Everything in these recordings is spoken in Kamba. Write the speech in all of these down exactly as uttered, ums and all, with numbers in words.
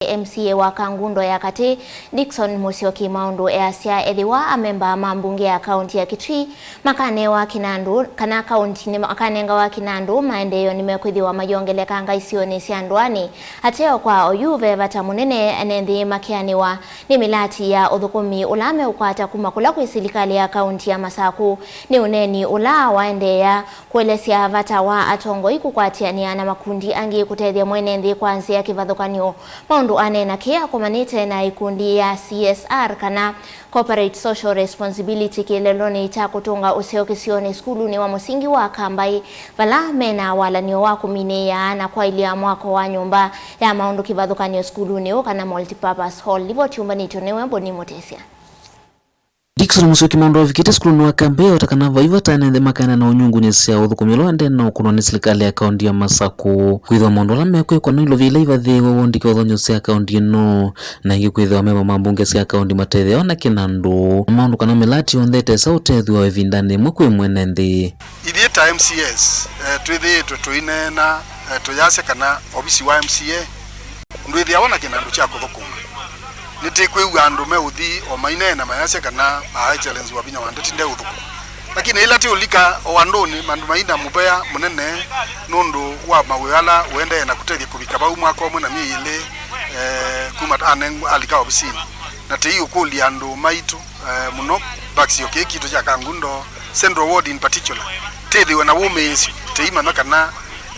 M C A wa Kangundo ya Katĩ, Dickson Mũsyoki Maũndũ easya ethĩwa amemba ma mbunge ya kaunti ya Kitui makanewa kĩnandũ, kana kaunti nĩ makanengawa kĩnandũ, maendeeo nĩmekwĩthĩwa mayongelekanga isionĩ sya ndũanĩ. Ateo kwa oyu, ve vata mũnene ene nthĩ makeanĩwa nĩ mĩlati ya ũthũkũmi ũla meũkwata kuma kũla kwĩ silikalĩ ya kaunti ya Masakũ. Nĩ ũneeni ũla waendeea kũelesya vata wa atongoi kũkwatĩanĩa na makundi angĩ kũtethya mwene nthĩ kwa nzĩa kĩvathũkany'o. Maũndũ aneena kĩĩ akomanĩte na ikundi ya C S R, kana Corporate Social Responsibility, kĩeleelonĩ kya kũtũnga ũseo kĩsionĩ sukulunĩ wa mũsingi wa Kambai, vala mena walan'yo wa kũminĩĩa na kwaĩlya mwako wa nyũmba ya maũndũ kĩvathũkany'o sukulunĩ ũũ, kana multipurpose hall. Livoti yũmbanĩtw'e nĩwe Mboni Mũtesya. Dickson Mũsyoki Maũndũ avikĩte sukulunĩ wa Kambai ota kana vai vata ene nthĩ makaenda na ũnyungunyĩsya ũthũkũmi ũla ũendee na ũkũnwa nĩ silikalĩ ya kaunti ya Masakũ. Kwĩthĩwa maũndũ ala mekwĩkwa na ilovia ila ivathĩĩwe wondike ũthony'o sya kaunti ĩno, na ĩngĩ kwĩthĩwa memba ma mbunge sya kaunti matethĩawa na kĩnandũ, na maũndũ kana mĩlati yonthe ĩtesa ũtethw'a o ĩvindanĩ yĩmwe kwĩ mwene nthĩ. Ithyĩ ta M C As, eh, twĩthĩĩtwe tũineena, eh, tũyasya kana ovisi wa M C A ndwĩthĩawa na kĩnandũ kya kũthũkũma. Nĩtĩkwĩw'a andũ meũthi o maineena mayasya kana Her Excellency Wavinya wa Ndeti ndeũthũkũma. Lakini ĩla tĩũlika o andũnĩ, andũ maina mũvea mũnene nũndũ wa mawĩa ala ũendee na kũtethya kũvika vau mwaka ũmwe na myei ĩlĩ, eh, kuma anengwa alika ovisinĩ. Na tĩiũkũlya andũ maitũ, eh, mũno va kĩsio kĩĩ kitũ kya Kangundo Central Ward in particular, tĩthĩwe na wũmĩĩsyo, tĩimanya kana,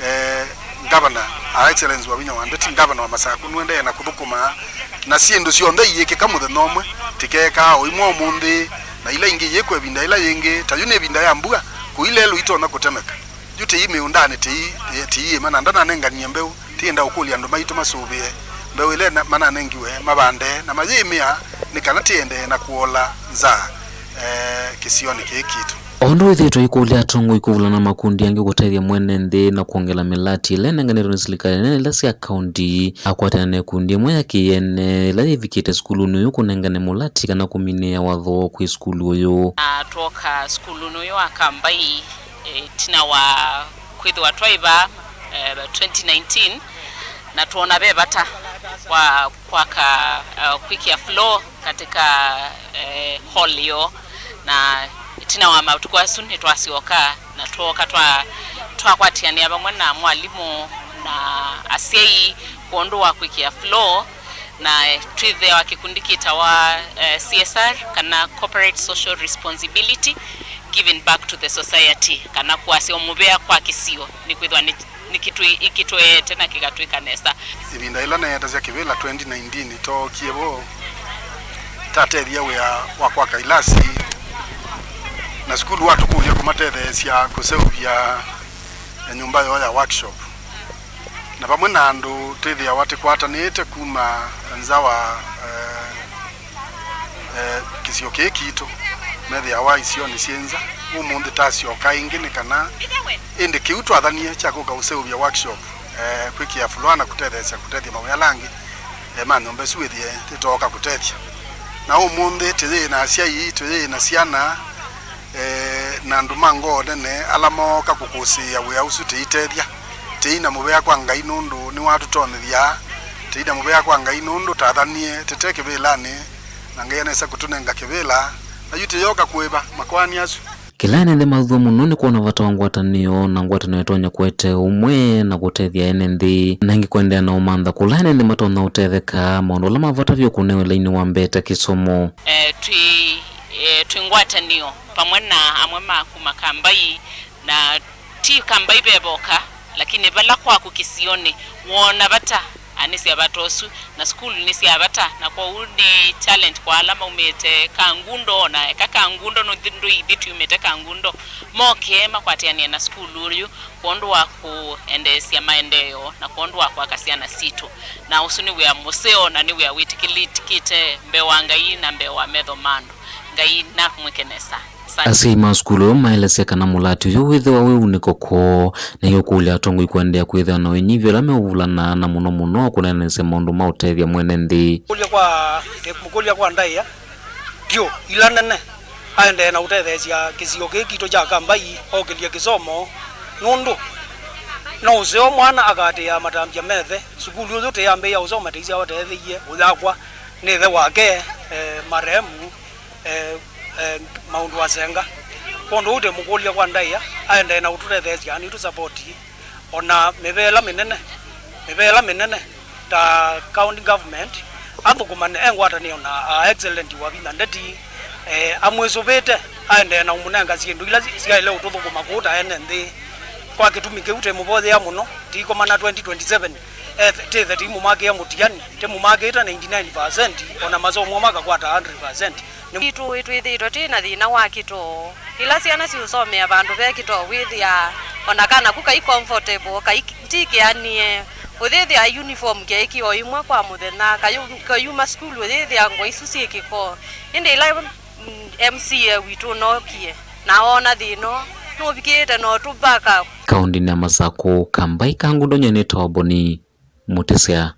eh, Ngavana, Her Excellency Wavinya wa Ndeti, Ngavana wa Masakũ, nũendee na kũthũkũma, na syĩndũ syonthe iyĩkĩka mũthenya ũmwe, tikeekaa o imwe ũmũnthĩ, na ila ingĩ iyĩkwa ĩvinda ĩla yĩngĩ, ta yu nĩ ĩvinda ya mbua, kũi lelũ itonya kũtemeka. Yu tĩi mĩũndanĩ, tĩi, tĩi ĩma, na ndananenganie mbeũ, tĩenda ũkũlya andũ maitũ masũvĩe mbeũ ĩla na-, mananengiwe mavande na mayĩĩmĩa, nĩ kana tĩendee na kũola nzaa, eh, kĩsionĩ kĩĩ kitũ. O ũndũ wĩthĩĩtwe ikũlya atongoi kũvulana na makundi angĩ kũtethya mwene nthĩ na kwongela mĩlati ĩla ĩnenganĩtwe nĩ silikalĩ nene ila sya kaunti, akwatana na ikundi ĩmwe ya kĩene ĩla yĩvikĩte sukulunĩ ũyũ kũnengane mũlati kana kũminĩĩa watho kwĩ sukulu ũyũ. Na twoka sukulunĩ ũyũ wa Kambai, eh, ĩtina wa kwĩthĩwa twaĩ vaa, eh, twenty nineteen, na twona ve vata wa kwaka, eh, kwĩkĩa floor katika, eh, hall ĩyo, na ĩtina wa matukũ asu nĩtwasyoka na twooka twa-, twakwatĩanĩa vamwe na mwalimũ na asyai kwondũ wa kwĩkĩa floor, na, eh, twĩthĩawa kĩkundi kĩtawa, eh, C S R, kana Corporate Social Responsibility, giving back to the society, kana kũasya mũvea kwa kĩsio, nĩkwĩthĩwa nĩ nĩkĩtwĩ-, ĩkĩtũeete na kĩkatwĩka nesa. Ĩvinda yĩla neetasya kĩvĩla twenty nineteen, tookie vo tatethya wĩa wa kwaka ilasi, na sukulu watũkũlya kũmatetheesya kũseũvya nyũmba yoo ya workshop. Na vamwe na andũ twĩthĩawa tĩkwatanĩte kuma nza wa, eh, eh, kĩsio kĩĩ kitũ methĩawa isionĩ syĩ nza. Ũmũnthĩ tasyoka ĩngĩ nĩ kana ĩndĩ kĩu twathanie kya kũka ũseũvya workshop, eh, kwĩkĩa floor na kũtetheesya kũtethya mawĩa ala angĩ, eh, ma nyũmba ĩsu wĩthĩe tĩtooka kũtethya. Na ũmũnthĩ tĩyĩ na asyai, tũyĩ na syana, eh, na andũ ma ngoo nene ala mooka kũkũsĩĩa wĩa ũsu tĩitethya. Tĩi na mũvea kwa Ngai nũndũ nĩwatũtonyethya. Tĩi na mũvea kwa Ngai nũndũ tathanie tĩte kĩvĩlanĩ, na Ngai anesa kũtũnenga kĩvĩla, na yu tĩyoka kũĩva makoani asu. Kĩla ene nthĩ mathuthw'a mũno nĩ kwona vata wa ngwatanĩo, na ngwatanĩo ĩtonya kũete ũmwe na kũtethya ene nthĩ, na ĩngĩ kũendeea na ũmantha kũla ene nthĩ matonya ũtetheka, maũndũ ala ma vata vyũ kũnewe lainĩ wa mbee ta kĩsomo. Eh, twĩ, eh, twĩ ngwatanĩo vamwe na amwe ma kuma Kambai, na ti Kambai ve voka, lakini vala kwaku kĩsionĩ woona vata, a, nĩ sya vata ũsu, na sukulu nĩ sya vata, na kwoou nĩ challenge kwa ala maumĩte Kangundo, na eka Kangundo nũthi-, ndũithi twumĩte Kangundo, moke makwatĩanĩe na sukulu ũyũ kwondũ wa kũendeesya maendeeo na kwondũ wa kwaka syana sitũ. Na ũsu nĩ wĩa mũseo, na nĩ wĩa wĩtĩkĩlĩkĩte mbee wa Ngai na mbee wa metho ma andũ. Ngai namwĩke nesa. Asante. Asyai ma sukulu ũyũ maelesya kana mũlati ũyũ wĩthĩwa wĩ unĩko kwoo, na ĩũkũlya atongoi kũendeea kwĩthĩwa na ũinyivyo ũla meũvulana na mũno mũno kũneenanĩsya maũndũ ma ũtethya mwene nthĩ. Kũlya kwa, kũlya kwa ndaĩa, ndio, ila nene, aendee na ũtetheesya kĩsio kĩĩ kitũ kya Kambai, okĩlye kĩsomo, nũndũ No ũseo mwana akaatĩĩaa matambya methe. Sukulu ũyũ tĩyambĩĩa ũsoma tĩisyawa teethĩie ũyakwa nĩ ĩthe wake, eh, marehemu, eh, eh, Maũndũ Asenga. Kwondũ ũu tĩmũkũlya kwa ndaĩa aendee na ũtũtetheesya nĩtũsapoti. Ona mĩveela mĩnene, mĩveela mĩnene ta county government, athũkũmane e ngwatanĩo na a excellent Wavinya Ndeti, eh, amwĩsũvĩte aendee na ũmũnenga syĩndũ ila syaĩle ũtũthũkũma kũu ta ene nthĩ. Kwa kĩtumi kĩu tĩmũvoyea mũno, tĩikomana twenty twenty-seven, eh, tĩthe tĩimũmakĩa mũtiani, tĩmũmakĩte ninety-nine percent, ona masomo makakwata hundred percent. Nĩ- Itũ twĩthĩĩtwe twĩ na thĩna wa kĩtoo. Ĩla syana siũsomea vandũ ve kĩtoo, wĩthĩaa ona kana ku kai comfortable, kai ndikĩanĩe. Ũyĩthĩa uniform kyaĩkĩwa ĩmwe kwa mũthenya, kayu-, kayuma sukulu ũyĩthĩa ngũa isu syĩ kĩko. Ĩndĩ ĩla, mm, M C A witũ nookie na oona thĩna ũũ, nũvikĩĩte na ũtũ back up. Kaũndĩnĩ ya Masakũ, kambai ka ngũndũ nyenĩ Toboni Mũtĩsya.